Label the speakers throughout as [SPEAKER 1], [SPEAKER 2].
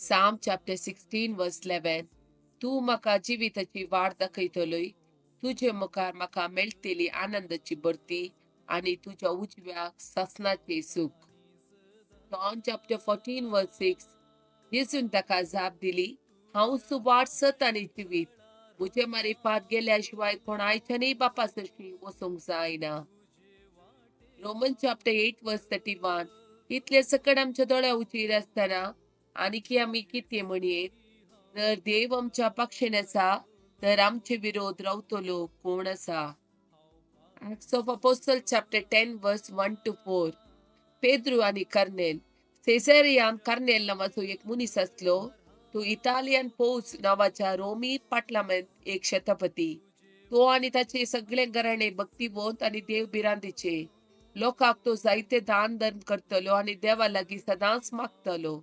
[SPEAKER 1] Psalm chapter 16 verse 11. तूं म्हाका जिविताची वाट दाखयतलोय, तुजे मुखार म्हाका मेळटली आनंदाची भरती आनी तुज्या उजव्याक सासणाचें सूख. John chapter 14 verse 6. जेजून ताका जाप दिली, हांव वाट, सत आनी जिवीत. म्हजे मारिफात गेल्या शिवाय कोणायच्यानय बापा सरशी वचूंक जायना. Roman chapter 8 verse 31. इतले सकट आमच्या दोळ्या उचीर आसतना आनीकी आमी कितें म्हणयेत? जर देव आमच्या पक्षान आसा तर आमचे विरोध रावतलो कोण आसा? Acts of Apostle chapter 10 verse 1 to 4. Pedro आनी कर्नेल. सेसेरियान कर्नेल नांवाचो एक मनीस आसलो. तो इटालियन फौज नांवाच्या रोमी पाटलामेंत एक शतपती. तो आनी ताचे सगळे घराणे भक्तिवंत आनी देव भिरांतीचे. लोकांक तो जायते दान धर्म करतलो आनी देवा लागीं सदांच मागतलो.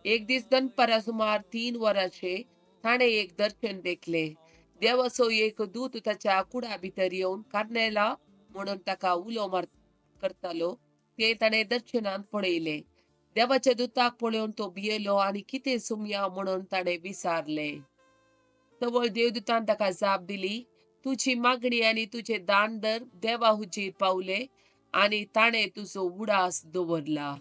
[SPEAKER 1] एक दीस दनपारा सुमार 3 वरांचे ताणें एक दर्शन देखलें. देवाचो एक दूत ताच्या कुडा भितर येवन "कर्नेला" म्हणून ताका उलो मार करतालो तें ताणें दर्शनांत पळयलें. देवाच्या दुताक पळोवन तो भियेलो आनी कितें सुमया म्हणून ताणें विचारलें. तवळ देवदूतान ताका जाप दिली, तुजी मागणी आनी तुजें दान धर्म देवा हुजीर पावले आनी ताणें तुजो उडास दवरला.